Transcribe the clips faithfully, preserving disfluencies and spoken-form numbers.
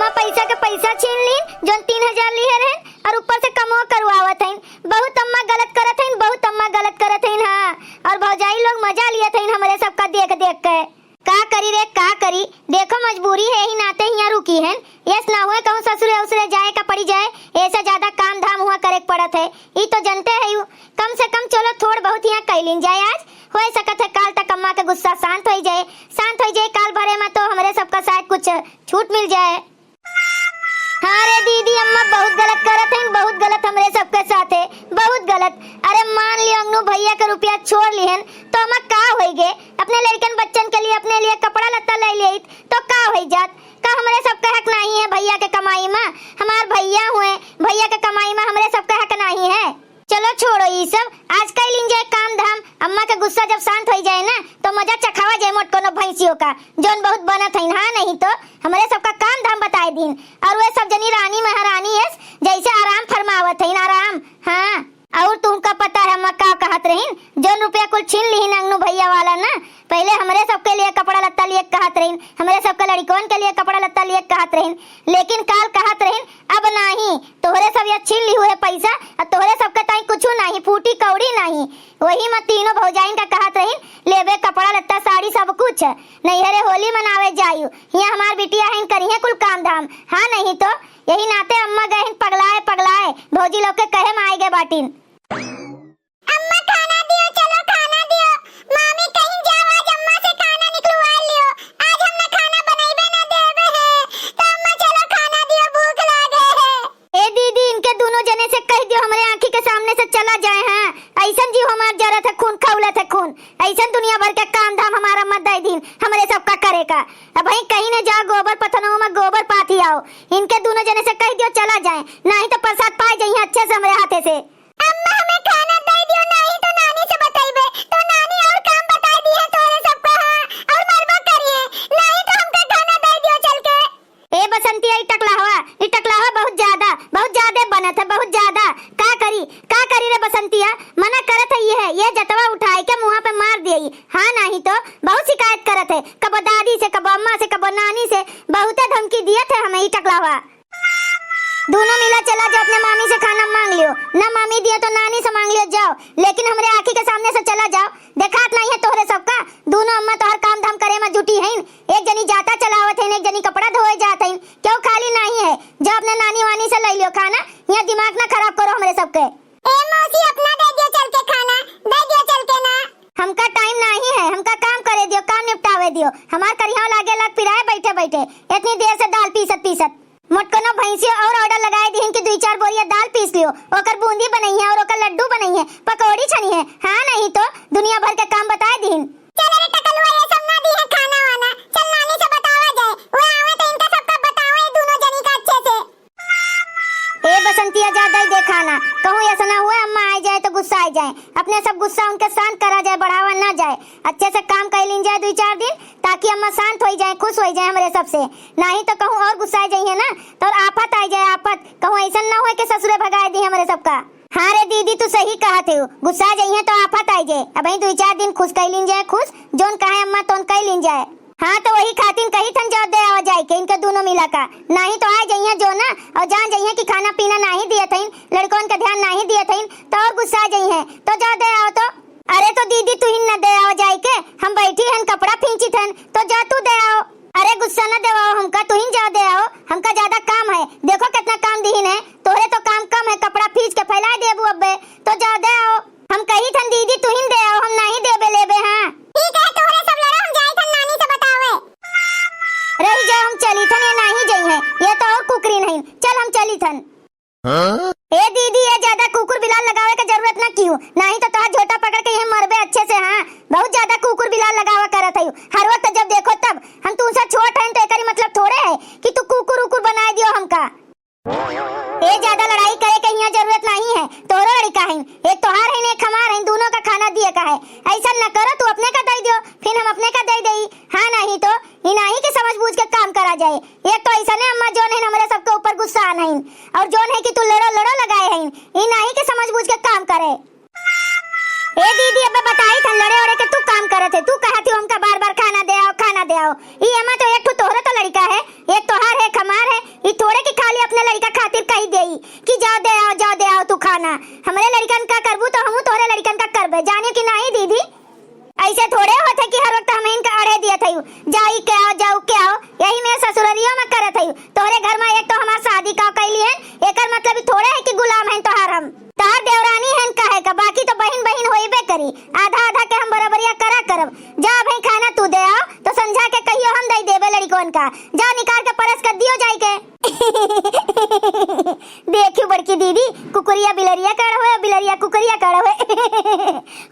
पैसा के पैसा छीन लीन, जौन तीन हजार लिहे रहन, और ऊपर से कमो करवावत हईन। बहुत अम्मा गलत करत हईन, बहुत अम्मा गलत करत हईन, हाँ। और भौजाई लोग मजा लियत हईन हमरे सबका देख देख के। का करी रे, का करी? देखो, मजबूरी है, ही नाते हियाँ रुकी हन। यस ना हुए कहूँ ससुरे उसुरे जाए का पड़ी जाए, ऐसे ज्यादा काम धाम हुआ करे के पड़त है। ई तो जनते है यू। कम से कम चलो थोड़ बहुत हियाँ कइ लीन जाए आज। होए सकत है काल तक अम्मा के गुस्सा शांत होई जाए, शांत होई जाए। काल भरे मा तो हमरे सबका शायद कुछ छूट मिल जाए। हाँ रे दीदी, अम्मा बहुत गलत करत हईन, बहुत गलत हमरे सबके साथ है, बहुत गलत। अरे मान लियो अंगनू भैया के रुपया छोड़ लिहन, तो अम्मा का होई गे? अपने लड़कन बच्चन के लिए, अपने लिए कपड़ा लत्ता ले लेइत, तो का होई जात? का हमरे सबके हक नाही है भैया के कमाई मा? हमार भैया हुए, भैया के कमाई मा हमरे सबके हक नाही है? चलो छोड़ो ई सब, आज कइ लीन जाए काम धाम। अम्मा के गुस्सा जब शांत होई जाए ना, तो मजा चखावा जाए मोटकनो भैंसियों का, जौन बहुत बनत हईन। हाँ, नहीं तो हमरे सबका काम धाम बताए दीन। और वे सब जनी रानी महारानी है, जैसे आराम फरमावत हईन, आराम। हाँ, और तुमका पता है अम्मा का कहत रहीन, जौन रुपया कुल छीन लिहिन अंगनू भैया वाला ना, पहले हमरे सबके लिए कपड़ा लत्ता लिए कहत रहीन, हमरे सबके लड़िकवन के लिए कपड़ा लत्ता लिए कहत रहीन, लेकिन काल कहत रहीन, अब नाही, तोहरे सब या छीन लिहू है पैसा, आ तोहरे सबके ताई कुछू नाही, फूटी कौड़ी नाही। वही मा तीनों भौजाइन का कहत रहीन, लेबे कपड़ा लत्ता साड़ी सब कुछ, नैहरे होली मनावे जायु, हियाँ हमार बिटिया हईन, करिहे कुल काम धाम। हाँ, नहीं तो यही नाते अम्मा गए हईन पगलाए, पगलाए, भौजी लोग के कहे मा आए गए बाटिन। अम्मा खाना दियो, चलो खाना दियो। मामी कहीं जाओ, आज अम्मा से खाना निकलवा लियो। आज हम ना खाना बनइबे ना देबे है। तो अम्मा चलो खाना दियो, भूख लागे है। ए दीदी, इनके दोनों जने से कह दियो हमरे आँखी के सामने से चला जाए। हाँ, ऐसन जीव हमार जरत है खून, खौलत है खून। ऐसन दुनिया भर के काम धाम हमार अम्मा दइ दीन हमरे सबका करे का। अबहीं कहीं न जाओ, गोबर पथनों मा गोबर पाथी आओ। इनके दोनों जने से कह दियो चला जाए, नाही तो प्रसाद पाए जइहे अच्छे से हमरे हाथे से। अम्मा, हमें खाना दे दियो, नाही तो नानी से बतइबे, तो नानी और काम बताए दिहे तोरे सबका, हाँ, और मरबा करिए, नाही तो हमका खाना दे दियो चल के। ए बसंतिया, ई टकलहवा, ई टकलहवा बहुत ज्यादा, बहुत ज्यादा बनत है, बहुत ज्यादा। का करी, का करी रे बसंतिया, मना करत है ये है, ये जतवा उठाए के मुँहा पे मार दिए। हाँ, नाही तो बहुत शिकायत करत है, कबो दादी से, कबो अम्मा से, कबो नानी से, बहुते धमकी दियत है हमें ई टकलहवा। दोनों मिला चला जाओ, अपने मामी से खाना मांग लियो, ना मामी दिए तो नानी से मांग लियो, जाओ, लेकिन हमरे आँखी के सामने से चला जाओ। देखात नाही है तोहरे सबका, दोनों अम्मा तोहर काम धाम करे मा जुटी हईन, एक जनी जाता चलावत हईन, एक जनी कपड़ा धोए जात हईन, क्यों खाली नाही है? जाओ अपने नानी वानी से लइ लियो खाना, यहाँ दिमाग ना खराब करो हमरे सबके। ए मौसी, अपना दे दियो चल के खाना, दे दियो चल के ना। हमका टाइम नाही है, हमका काम करे दियो, काम निपटावे दियो। हमार करिहाव लागे लाग पिराए बैठे बैठे, इतनी देर से दाल पीसत पीसत। मोटकनो भैंसियो और ऑर्डर लगाए दिहिन कि दुई चार बोरिया दाल पीस लियो, ओकर बूंदी बनइहे और ओकर लड्डू बनइहे, पकौड़ी छनिहे। हाँ, नहीं तो दुनिया भर के काम बताए दिहिन। चल रे टकलुआ, ये सब ना दिहे खाना वाना, चल नानी से बतावा जाए, वो आवे तो इनका सबका बतावे दोनों जनी का अच्छे से। ए बसंतिया, जा दइ दे खाना, कहूँ ऐसा ना हुए अम्मा आइ जाए तो गुस्सा आइ जाए। अपने सब गुस्सा उनके शांत करा जाए, बढ़ावा ना जाए। अच्छे से काम कइ लीन जाए दुई चार दिन, ताकि अम्मा शांत होई जाए, खुश होई जाए हमरे सबसे। नाही तो कहूँ और गुस्सा आइ जाइहे ना, तो आफत आइ जाए, आफत। कहूँ ऐसा ना होए कि ससुरे भगाए दी हमरे सबका। हाँ रे दीदी, तू सही कहत है, गुस्सा जाइहे तो आफत आइ जाए। अबहीं दुई चार दिन खुश कइ लीन जाए, खुश, जौन कहे अम्मा तौन कइ लीन जाए। हाँ, तो वही खातिन कही थन, जाओ दे आवा जाए के इनके दोनों मिला का, नाही तो आ जाइहे जो ना, और जान जाइहे कि खाना पीना नाही दिए थइन, लड़कन का ध्यान नाही दिए थइन, तो और गुस्सा जाइहे, तो जाओ दे आओ तो। अरे तो दीदी, तुहिन न दे आओ जाए के, हम बैठी हन कपड़ा फींची थन, तो जा तू दे आओ। अरे गुस्सा न देवाओ हमका, तुहिन जाओ दे आओ, हमका ज्यादा काम है, देखो कितना काम दिहिन है, तोहरे तो काम कम है, कपड़ा फींच के फैला देबू अब्बे, तो जाओ दे आओ। हम कही थन दीदी, तुहिन दे आओ, हम नाही देबे लेबे, हाँ। ठीक है, तोहरे सब लड़ो, हम जाई थन नानी से बतावे। रही जाओ, हम चली थन, ये नाही जइहे, ये तो और कुकरी नहीं, चल हम चली थन। हाँ? ए दीदी, ये ज्यादा कुकुर बिलार लगावे के जरूरत ना कियो, नाही तो तोहार झोटा पकड़ के यहीं मरबे अच्छे से, हाँ। बहुत ज्यादा कुकुर बिलार लगावा करत है, हर वक्त जब देखो तब। हम तुमसे छोट हैं तो एकरी मतलब थोड़े है कि तू कुकुर उकुर बनाए दियो हमका। ए, ज्यादा लड़ाई करे के हियाँ जरूरत नाही है। तोहरो लड़िका हईन, एक तोहार हईन, एक हमार हईन, दूनों का खाना दिए का है। ऐसा न करो, तू अपने का दइ दियो, फिर हम अपने का दइ देई। हाँ, नाही तो, ई नाही के समझ बूझ के काम करा जाए। एक तो ऐसने अम्मा जौन हईन, हमरे सबके ऊपर गुस्सा आन हईन, और जौन है कि तू लड़ो लड़ो लगाए हईन, ई नाही के समझ बूझ के काम करे। ए दीदी, अबे बताई थन लड़े ओड़े के तू काम करत है, तू कहत हो हमका बार बार खाना दे आओ, खाना दे आओ। ई एमा तो एक ठो तोहरे तो लड़िका है, एक तोहार है, एक हमार है, जाओ निकार के परस कर दियो जाइके। देखियो बड़की दीदी, कुकुरिया बिलरिया कड़ होए, बिलरिया कुकुरिया कड़ होए।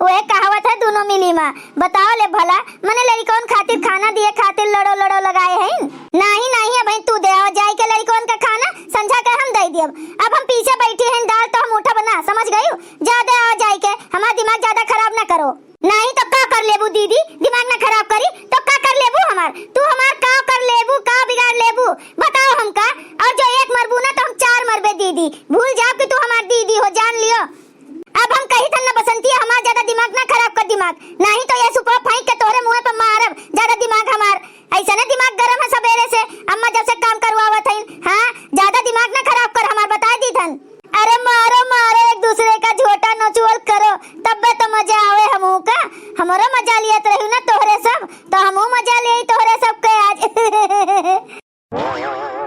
वह कहावत है दुनो मिली मा। बताओ ले भला, मने लड़िकौन खातिर खाना दिए खातिर लड़ो लड़ो लगाए हैं। नाही नाही, अबहिं तू दे आओ जाइके लड़िकौन का खाना, संझा के हम दे दियब। अब हम पीछे बैठी हैं, दाल तो हम उठब ना, समझ गयू? जा दे आओ जाइके, हमार दिमाग ज्यादा खराब ना करो। नाही तो का कर लेबू दीदी, दिमाग ना खराब करी तो का कर लेबू हमार, तू हमार का कर लेबू, का बिगाड़ लेबू, बताओ हमका। और जो एक मरबू ना तो हम चार मरबे दीदी, भूल जाओ कि तू हमार दीदी हो, जान लियो। अब हम कही थन ना बसंतिया, हमार ज्यादा दिमाग ना खराब कर दिमाग, नाही तो ये सुपवा फेंक के तोहरे मुँह पे मारब, ज्यादा दिमाग हमार, ऐसे ना दिमाग गरम है सबेरे से, अम्मा जब से काम करवावत हईन। हाँ, ज्यादा दिमाग ना खराब कर हमार, बता दी थन। अरे मारो मारो, एक दूसरे का झोटा नोचुअल करो, तब्बे तो मजा आवे हमहू का। हमरो मजा लियत रही ना तोहरे सब, तो हमहू मजा ले तोहरे सब के आज।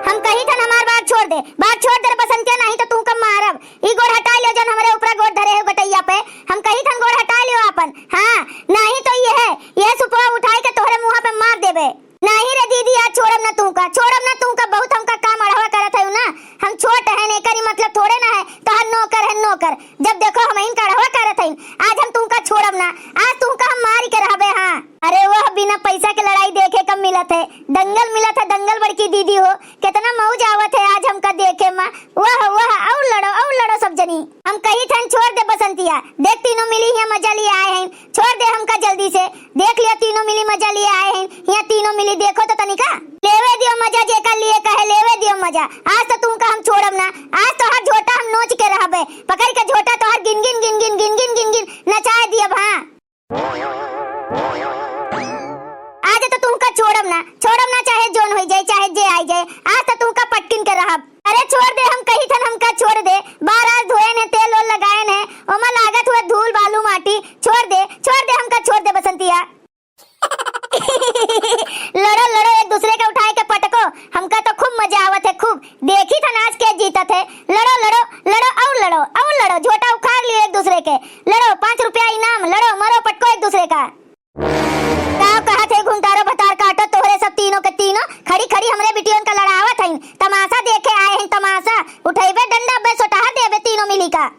हम कही थन हमार बात छोड़ दे, बात छोड़ दे रे बसंतिया, नाही तो तू का मारब। ई गोड़ हटा लियो जन हमरे ऊपर गोड़ धरे हो गटैया पे। हम कही थन गोड़ हटा लियो आपन, हाँ, नाही तो ये है, ये सुपवा उठाई के तोहरे मुँह पे मार देबे। नाही रे दीदी, आज छोड़ब ना तू का, छोड़ब ना तू का, बहुत हमका काम अढ़वा करत है ना। हम छोट हैं, एकर ई मतलब थोड़े ना है, तोहर नौकर है नौकर। जब देखो हम इन का अढ़वा करत है, आज हम तू का छोड़ब ना, आज तू का हम मारी के रहबे। हाँ, अरे वह बिना पैसा के लड़ाई देखे कम मिलत है, दंगल मिलत है, दंगल बड़की दीदी हो। कितना मौज आवत है आज हमका देखे मा। वाह वाह, और लड़ो और लड़ो सब जनी। हम कही थन छोड़ दे बसंतिया, देख तीनों मिली हियाँ मजा लिए आए हैं, छोड़ दे हमका जल्दी से। देख लियो तीनों मिली मजा लिए आए हैं, हियाँ तीनों मिली देखो तो तनिका। लेवे दियो मजा जेका लिए कहे, लेवे दियो मजा। आज तो तुमका हम छोड़ब ना, आज तो हर झोटा हम नोच के रहबे, पकड़ के झोटा तो हर गिन गिन गिन गिन गिन गिन गिन गिन नचाए दियब। हाँ, आज तो तुमका छोड़ब ना, छोड़ब ना, चाहे जोन होई जाए, चाहे जे आई जाए, आज तो तुमका पटकिन के रहब। अरे छोड़ दे, हम कही थन हमका छोड़ दे, बार आज धोएन है, तेल ओल लगाएन है, ओमा लागत हुए धूल बालू माटी, छोड़ दे, छोड़ दे हमका, छोड़ दे बसंतिया। लड़ो लड़ो, एक दूसरे के उठाए के पटको, हमका तो खूब मजा आवत है, खूब। देखी थन आज के जीतत है। लड़ो लड़ो लड़ो, और लड़ो और लड़ो, झोटा उखाड़ लियो एक दूसरे के। लड़ो, पाँच रुपया इनाम, लड़ो मरो पटको एक दूसरे का। का कहत है घुमतारो भतार काटो, तोहरे सब तीनों के तीनों खड़ी खड़ी हमरे बिटियन का लड़ावत हईन, तमाशा देखे आए हैं तमाशा। उठैबे डंडा बे सोटहा देबे तीनों मिली का।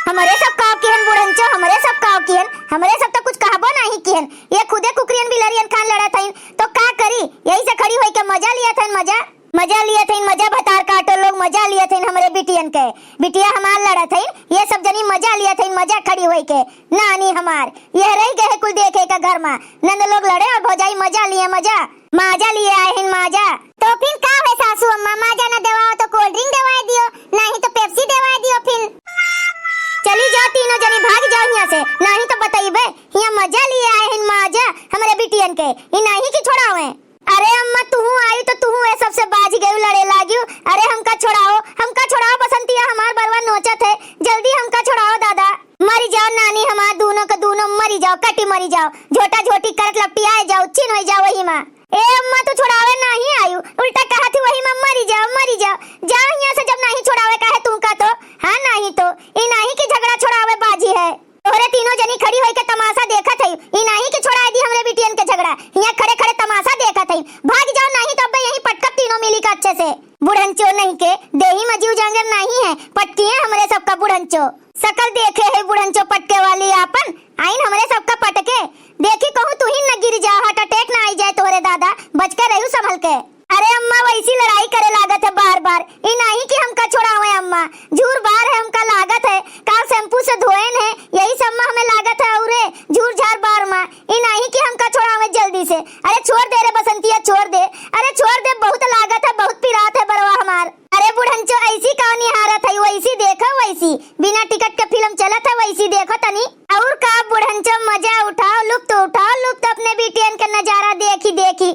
हमरे सब काव किहन बुढ़ंचो, हमरे सब काव किहन, हमरे सब तो कुछ कहबो नाही किहन। ये खुदे कुकरियन बिलरियन खान लड़त हईन, तो का करी? यही से खड़ी होई के मजा लियत हईन, मजा, मजा लियत हईन, मजा भतार काटो लोग, मजा लियत हईन हमरे बिटियन के। बिटिया हमार लड़त हईन, ये सब जनी मजा लियत हईन, मजा खड़ी होई के। नानी हमार, यह रही गए कुल देखे का घर मा। नंद लोग लड़े और भौजाई मजा लिए, मजा। माजा लिए आए हैं, माजा। तो फिर का है सासू अम्मा, माजा न देवाओ तो cold drink देवाए दियो, नाही तो Pepsi देवाए दियो फिर। चली जाओ तीनों जनी, भाग जाओ यहाँ से, नाही तो बतइबे। यहाँ मजा लिए आए हैं, माजा, हमरे बिटियन के, ई नाही की छोड़ावे। अरे अम्मा, तुहू आयु तो तुहू ए सबसे बाज गयु, लड़े लाग्यू। अरे हमका छोड़ाओ, हमका छोड़ाओ बसंतिया, हमार बरवा नोचत है, जल्दी हमका छोड़ाओ दादा। मरी जाओ नानी हमार, दूनो के दूनो मरी जाओ, कटी मरी जाओ, झोटा झोटी करत लपटियाए जाओ, चिन होई जाओ वही मा। ए अम्मा, तू छोड़ावे नाही आयु, उल्टा कहत ही वही मा मरी जाओ, मरी जाओ। जाओ हियाँ से, जब नाही छोड़ावे का है तुमका तो। हाँ, नाही तो, ई नाही की झगड़ा छोड़ावे बाजी है। तोहरे तीनों जनी खड़ी होई के तमाशा देखत है, ई नाही की छोड़ाए दी हमरे बिटियन के झगड़ा। हियाँ खड़े खड़े तमाशा देखत है, भाग जाओ नाही तो अब्बे यहीं पटकब तीनों मिली के अच्छे से। बुढ़ंचो नहीं के, देही मा जीव जांगर नाही है, पटकिए हमरे सबका बुढ़ंचो। सकल देखे है बुढ़ंचो पटके वाली आपन, आइन हमरे सबका पटके। देखी कहूँ तुहिन न गिर जाओ, heart attack न आई जाए तोहरे दादा, बच के रहू संभल के। अरे अम्मा, वैसी लड़ाई करे लागत है बार बार, ई नाही कि हमका छोड़ावे अम्मा, झूर बार है हमका लागत है, काल shampoo से धोएन है, यही से अम्मा हमें लागत है, औरे झूर झार बार मा, ई नाही कि हमका छोड़ावे जल्दी से। अरे छोड़ दे रे बसंतिया, छोड़ दे, अरे छोड़ दे, बहुत लागत है, बहुत पिरात है बरवा हमार। अरे बुढ़ंचो, ऐसी का निहारत है, वैसी देखो वैसी, बिना टिकट के फिल्म चलत है, वैसी देखो तनी। और का बुढ़ंचो, मजा उठाओ, लुत्फ उठाओ, लुत्फ अपने बिटियन के नजारा देखी देखी।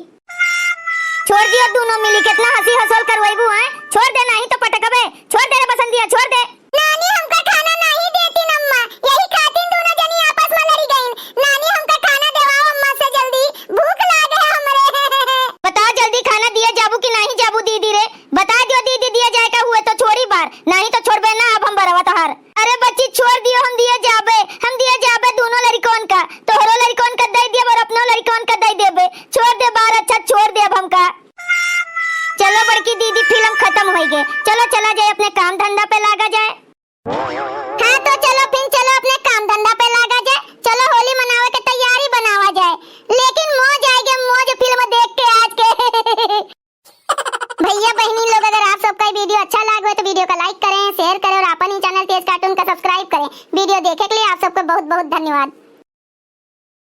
छोड़ दियो दूनो मिली, कितना हंसी हंसोल करवैबू हैं, छोड़ दे नाही तो पटकबे, छोड़ दे रे बसंतिया, छोड़ दे। नानी हमका खाना नाही देती अम्मा, यही खातिर दूनो जनी आपस में लड़ी गईन। नानी हमका खाना देवाओ अम्मा से जल्दी, भूख लागे है हमरे। बताओ जल्दी खाना दिए जाबू कि नाही जाबू दीदी रे? बता दियो दीदी, दिया जाए का हुए तो छोड़ी बार, नाही तो छोड़बे ना अब हम बरवा तोहार। अरे बच्ची छोड़ दियो, हम दिए जाबे, हम दिए जाबे दूनो लड़िकौन का, तोहरो लड़िकौन का दे दियब और अपनो लड़िकौन का दे देबे। छोड़ दे बार, अच्छा छोड़ दे अब हमका। चलो बड़की दीदी, फिल्म खतम होइ गए, चलो चला जाए, अपने काम धंधा पे लागा जाए।